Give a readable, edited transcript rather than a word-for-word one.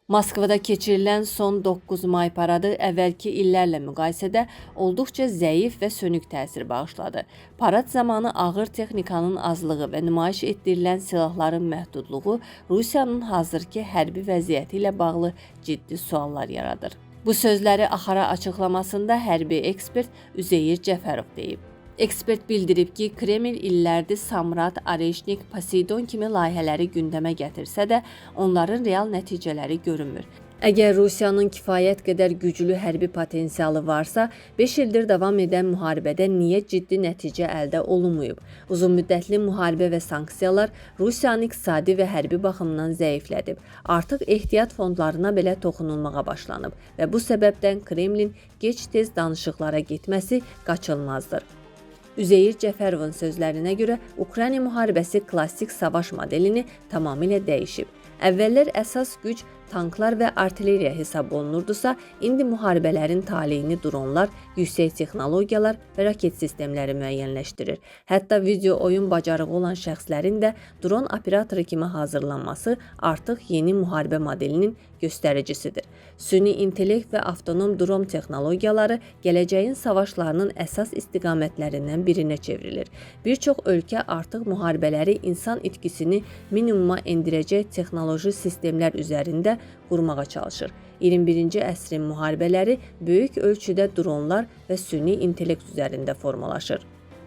Moskvada keçirilən son 9 may paradı əvvəlki illərlə müqayisədə olduqca zəif və sönük təsir bağışladı. Parad zamanı ağır texnikanın azlığı və nümayiş etdirilən silahların məhdudluğu Rusiyanın hazırki hərbi vəziyyəti ilə bağlı ciddi suallar yaradır. Bu sözləri Axara açıqlamasında hərbi ekspert Üzeyir Cəfərov deyib. Ekspert bildirib ki, Kreml illərdir Samrat, Areşnik, Poseidon kimi layihələri gündəmə gətirsə də, onların real nəticələri görünmür. Əgər Rusiyanın kifayət qədər güclü hərbi potensialı varsa, 5 ildir davam edən müharibədə niyə ciddi nəticə əldə olunmayıb? Uzunmüddətli müharibə və sanksiyalar Rusiyanı iqtisadi və hərbi baxımdan zəiflədib. Artıq ehtiyat fondlarına belə toxunulmağa başlanıb və bu səbəbdən Kremlin gec-tez danışıqlara getməsi qaçılmazdır. Üzeyir Cəfərovun sözlərinə görə Ukrayna müharibəsi klassik savaş modelini tamamilə dəyişib. Əvvəllər əsas güc tanklar və artilleriya hesab olunurdusa, indi müharibələrin taleyini dronlar, yüksək texnologiyalar və raket sistemləri müəyyənləşdirir. Hətta video oyun bacarığı olan şəxslərin də dron operatoru kimi hazırlanması artıq yeni müharibə modelinin göstəricisidir. Süni intellekt və avtonom dron texnologiyaları gələcəyin savaşlarının əsas istiqamətlərindən birinə çevrilir. Bir çox ölkə artıq müharibələri insan itkisini minimuma endirəcək texnoloji sistemlər üzərində qurmağa çalışır. 21-ci əsrin müharibələri böyük ölçüdə dronlar və süni intellekt üzərində formalaşır.